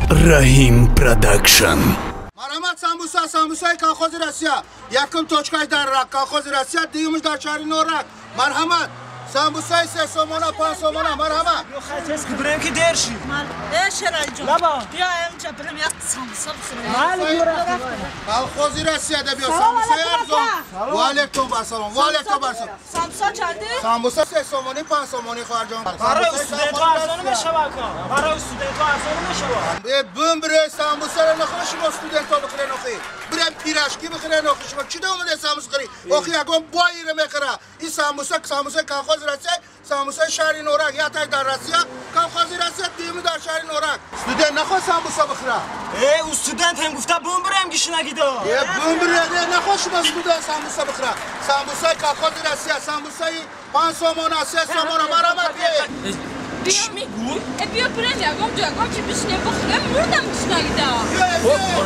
Раҳим Продакшн. Марҳамат, самбуса, самбусаи колхози Россия. Якум точкаш дар колхози Россия, дуюмаш дар шаҳри Норак. Марҳамат, самбусаи 3 сомона, 5 сомона, марҳамат. Бирем ки дер шид. Э, Шералиҷон. Лаба. Биё инҷа бирем як самбуса бихӯрем. Майли, биё рафтем. Колхози Россия да биё самбусаи арзон. Ва алейкум ассалом. Ва алейкум ассалом. Самбуса чанди? Самбуса 3 сомонӣ, 5 сомонӣ, хоҳарҷон. Барои студентҳо арзон мешавад, ака. Барои студентҳо арзон мешавад. Э, бум бире самбусаро нахӯр, шумо студентҳо бихӯрен охи. Бирем пирожки бихӯрен охи. Шумо чӣ омаде самбуса хӯрӣ? Охи ягон боиро мехӯра. Ин самбуса, самбусаи колхози Россия, самбусаи шаҳри Норак. Якташ дар Россия, колхози Россия, дуюми дар шаҳри Норак. Студент нахоҳ самбуса бихӯра. Э, у студент ҳам гуфта бум бирем гишнагидо. Э, бум бире, не нахоҳ шумо студент самбуса бихӯра. Самбусаи колхози Россия, самбусаи 5 сомона, 3 сомона, марҳамат биёед. Чӣ мегӯй? Э, биё бирем ягон ҷо, ягон чи бишинем бихӯрем, мурдам гишнагида.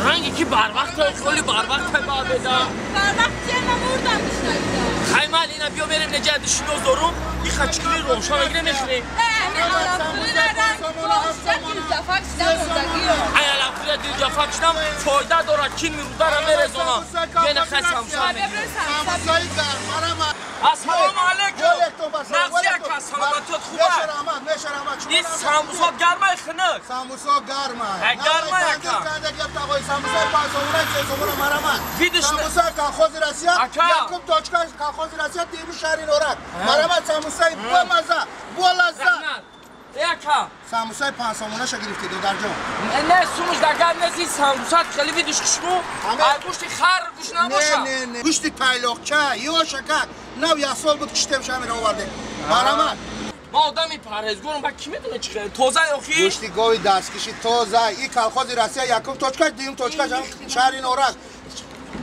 Ранги ки барвақт холи барвақт баъдеда. Барвақт чема, мурдам гишнагида. Хай мал ина биё мерем неҷа дишиноз дорум, и хачкили рошан мегирем мехӯрем. Э, ами алафхӯрира ранг бошта дилҷафак шидам мурдагиё. Ай алафхӯрира дилҷафак шидам фоида дорад, кин мирудара мерезонам. Биё на хай самбуса мегирем. Самбусаи гарм, марҳамат. Ассалому алайкум. Нағзи ака, саломатиёт хуб аст? Ин самбусот гармай хунук? Самбусо гармай. Ай гармай ака. Самбусаи 5 сомона, 3 сомона, марҳамат. Видиш самбусаи колхози Россия, якум точка колхози Россия, дуюми шаҳри Норак. Марҳамат, самбусаи бомаза, болаззат. Э ака. Самбусаи 5 сомонаша гирифтӣ, додарҷон. Не, сумуш дагар нест, ин самбусат хеле видиш хушбу. Ай гӯшти хар гӯш набоша. Не, не, не. Гӯшти тайлоқча, ёшакак. Нав як сол буд киштем, шамира овардем. Марҳамат. Ма одами парҳезгорам, ба ки медонад чӣ хеле тоза охи? Гӯшти гови дасткиши тоза. И колхози Россия якум точкаш, дуюм точкаш ҳам шаҳри Норак.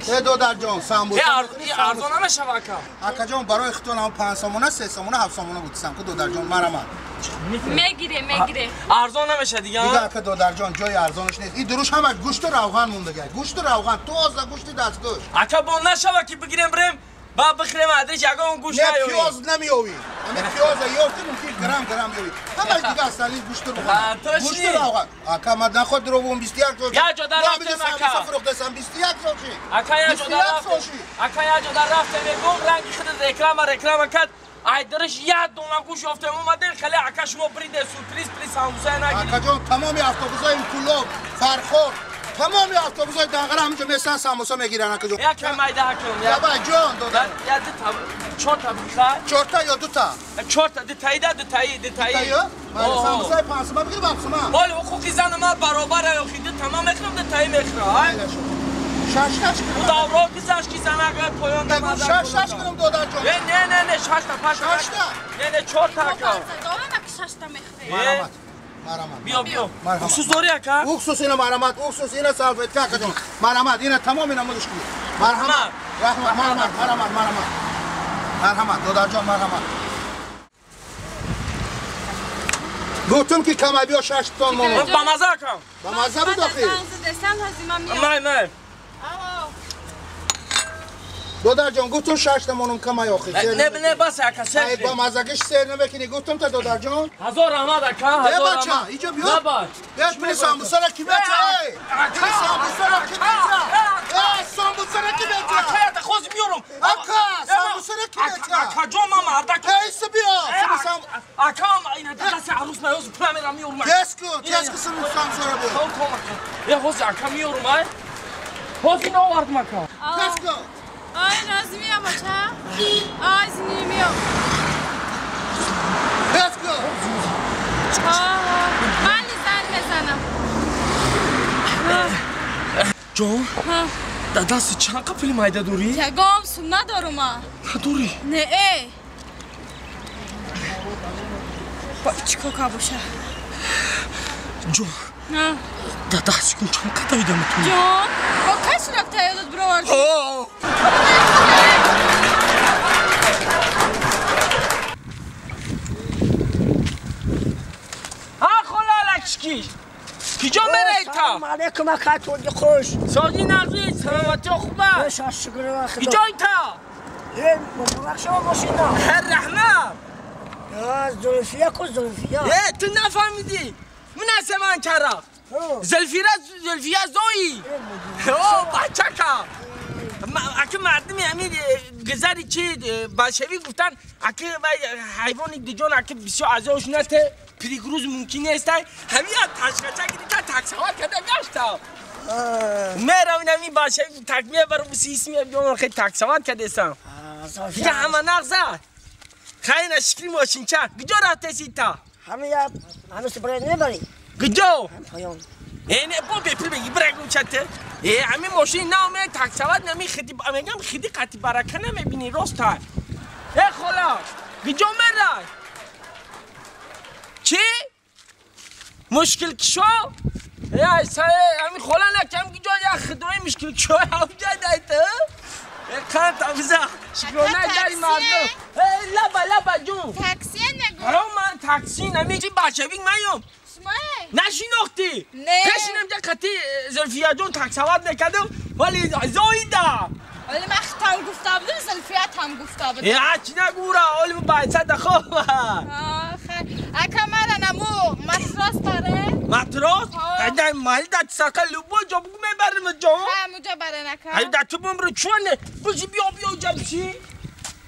Э, додарҷон, самбуса. Э, арзон намешава ака. Акаҷон, барои худтон ҳам 5 сомона, 3 сомона, 7 сомона будисам ку, додарҷон, марҳамат. Мегире, мегире. Арзон намеша дига? Дига ака, додарҷон, ҷои арзонаш нест. Ин дуруш ҳамаш гӯшту равған мондага. Гӯшту равған, тоза гӯшти дастгӯшт. Ака, бо нашава ки бигирем бирем, ба бихӯрем адреш ягон гӯшт наёвӣ. Не, пиёз намеёвӣ. Ҳаме пиёза ёфтӣ, мумкин грамм грамм ёвӣ. Ҳамаш дига астали гӯшту равған. Гӯшту равған. Ака, ман наход дурӯғум 21 сол. Я ҷо дар рафтем ака. Самбуса фурӯхтасам 21 сол ши. Ака, я ҷо дар рафтем. Ака, я ҷо дар рафтем, мегӯм ранги худат реклама реклама кард. Ай дараш як дона гӯш ёфтем, омадем хеле ака шумо бриде сюрприз при самбуса нагиред. Акаҷон, тамоми автобусҳои Кулоб, Фархор, тамоми автобусҳои Данғара ҳаминҷо местан самбуса мегиранд, акаҷон. Якам майда ҳакам. Давай, ҷон додар. Я ду та, чор та бихай. Чор та ё ду та? Чор та, ду таи да, ду таи, ду таи. Ду таи? Майли, самбусаи 5 сома бигир, 7 сома. Ҳоли ҳуқуқи зани ман баробар охи, ду та ман мехӯрам, ду таи мехӯрам. Ай. Шаш-шаш кунам. Давро гузашт ки занага поён да маза. Шаш-шаш кунам, додарҷон. Не, не, не, не, шаш та, паш та. Шаш та? Не, не, чор та ака. Дома ки шаш та мехӯрем. Марҳамат. Марҳамат. Биё, биё. Уксус дорӣ ака? Уксус ина, марҳамат, уксус ина, салфетка акаҷон. Марҳамат, ина тамоми намудаш кунед. Марҳамат. Раҳмат, марҳамат, марҳамат, марҳамат. Марҳамат, додарҷон, марҳамат. Гуфтум ки камай биё шаш тон монам. Ба маза акам. Ба маза буд охи. Май, май. Додарҷон, гуфтум шаш та монам камай охи. Не, не, бас ака, сер. Ай ба мазагиш сер намекунӣ, гуфтум та додарҷон. Ҳазор раҳмат ака, ҳазор раҳмат. Э бача, иҷо биё. Биё пули самбусаро ки беча? Пули самбусаро ки беча? Э, самбусаро ки беча? Ака, я хоз миёрам. Ака, самбусаро ки беча? Ака ҷон, ман мардак. Эй, биё. Ака, ина даси арӯс наёз пула мерам миёрам. Тез кун, тез кун самбусаро биё. Ком ком ака. Э, ҳоз ака миёрам, ай. Ҳоз ина овардам ака. Тез кун. Ай, Назмия, бача. Ай, Зинемия. Let's go. Ман зан мезанам. Ҷон? Да даст чанд қа пули майда дорӣ? Ягон сум надорум. Надорӣ? Не, э. Ба чӣ кока боша? Ҷон. Да даст кун чанд қа давида метавонӣ? Ҷон, бо кай сурак таёдот бировард? Ки? Киҷо мераи та? Салом алейкум, ака, тоди хуш. Сози нағзи, саломатиё хуб аст? Шукр Худо. Киҷои та? Э, муборак шумо мошина. Раҳмат. Зулфия ку, Зулфия. Э, ту нафаҳмидӣ. Мунасе ман кара. Зулфия зои. О, бачака. Аки мардуми ҳамин гузари чи болшевик гуфтан, аки вай ҳайвони диҷон аки бисёр азобш нате, перегруз мумкин нестай. Ҳамин як ташкача гирифта таксавар карда гашта. Меравин ҳамин болшевик так мебарам сисми биён хе таксавар кардесам. Дига ҳама нағза. Хайна шикри мошинча. Куҷо рафтеси та? Ҳамин я ҳамин сибре небари. Куҷо? Поён. Не, бо бепул беги брагум чате. Ҳамин мошин наомед таксавар нами хиди мегам хиди қати барака намебини роста. Хола, куҷо мерай? Чи? Мушкил кишо? Ҳамин хола накам куҷо як хидрои мушкил кишо ҳамҷа дайта? Қанд абза шикрона даи мардум. Лаба лаба ҷун. Таксия нагу. Ҳо ман такси нами чи болшевик маём. Нашинохтӣ? Пешинам ҷа қати Зулфияҷон таксават мекардам, вале зоида. Вале ман хитам гуфта будам, Зулфият ҳам гуфта будам. Чӣ нагура, оли байсада хоб. Ака мара наму матрос баре? Матрос? Айда мали да сака любой ҷо бугу мебарим ҷо. Ха, муҷа баре нака. Айда ту бумру чуне? Бузи биё биё ҷа биши.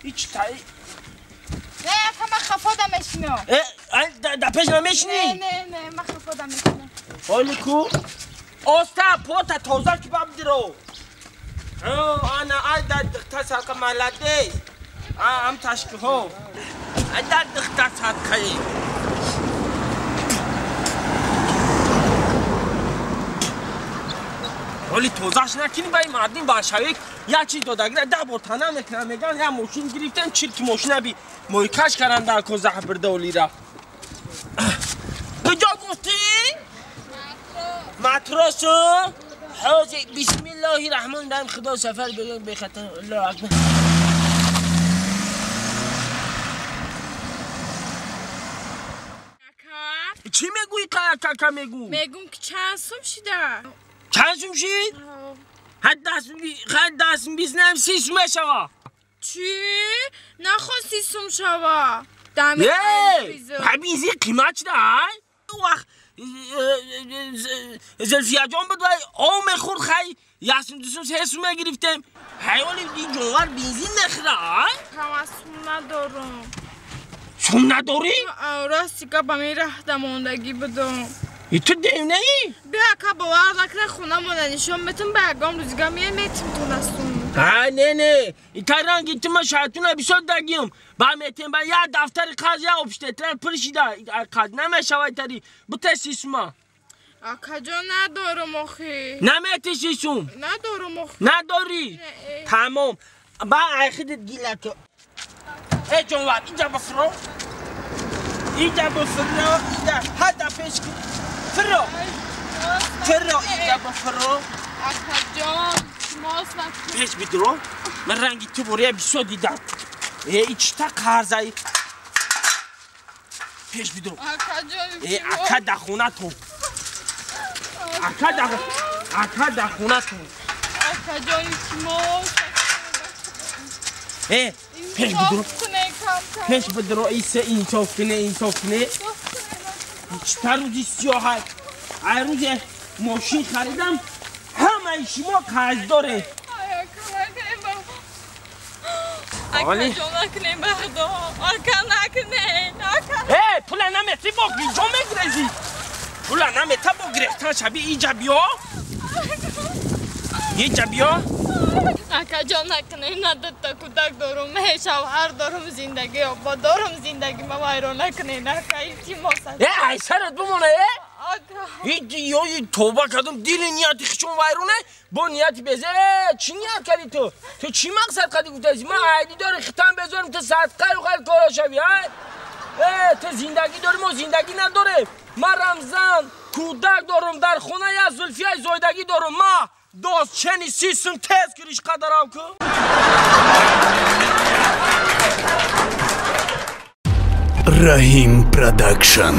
Ич тай. Не, ака ман хафода мешинам. Да пеш намешинӣ? Не, не, ман хафода мешинам. Оли ку? Оста пота тоза ки бабдиро. Ана айда дихта сарка молодец. Ам ташкиҳо. Айда дихта саркаи. Оли тозаш накунӣ ба ин мардим болшевик як чиз додагира 10 бор тана мекунам меган як мошин гирифтем чирки мошина би мойкаш кардан дар ко заҳр бирда олира. Куҷо гуфтӣ? Матрос. Ҳози бисмиллоҳи раҳмони раҳим худо сафар бигӯ бехатар. Аллоҳу акбар. Чӣ мегӯӣ кака мегӯ? Мегӯм ки чанд сум шида? Чанд сум шид? Ҳад даст бизнам 30 сум мешава. Чӣ? Нахо 30 сум шава. Ҳай бензин қимат шуда ай? Вақт Зулфияҷон буд вай об мехӯрд хай 1 сум 2 сум 3 сум мегирифтем. Ҳай оли ин ҷонвар бензин мехӯра ай? Ҳама сум надорам. Сум надорӣ? Рости гап ба мин раҳда мондагӣ будам. Ту девнаӣ? Биё ака бовар накунӣ хонамона нишон метам ба ягон рӯзига меям метим тона сум. Ҳа не не ита ранги ту ман шайтона бисёр дагиём. Ба метем ба як дафтари қарз як обштетрал пур шида қарз намешава итари бута 30 сума. Акаҷон надорам охи. Намети 30 сум? Надорам охи. Надорӣ? Тамом. Ба айхидит гилако. Э ҷонвар инҷа бифро. Инҷа бифро инҷа ҳада пеш фро. Фро инҷа бифро. Акаҷон пеш бидро. Ман ранги ту бория бисёр дидам. Ичта қарзай. Пеш бидро. Ака да хонатон. Ака да хонатон. Акаҷон илтимос. Пеш бидро. Пеш бидро исе инсоф куне, инсоф куне. Ичта рӯзи сиёҳ. Ай рӯзе мошин харидам. Ҳамаи шумо қарз доред. Ака ҷон накунем ба худо. Ака накунем. Пула намети бо ҷо мегирезӣ. Пула намета бо гирехтан шаби иҷа биё. Иҷа биё. Ака ҷон накунем. На дута кӯдак дорум, шавҳар дорум, зиндагӣ обод дорум, зиндагӣ ма вайрон накунем. Ака илтимос. Ай сарат бимона. Ё тоба кардам дили нияти хичон вайроне бо нияти безе. Чӣ ният кардӣ ту? Ту чӣ мақсад кардӣ гуфтаси? Ман айди дори хитам безорим ту садқаю хал кора шавӣ. Ту зиндагӣ дорӣ мо зиндагӣ надорем. Ман Рамзан кӯдак дорум дар хона як Зулфияи зоидагӣ дорум. Ма дост чени 30 сум тез кириш қадарам ку. Раҳим Продакшн.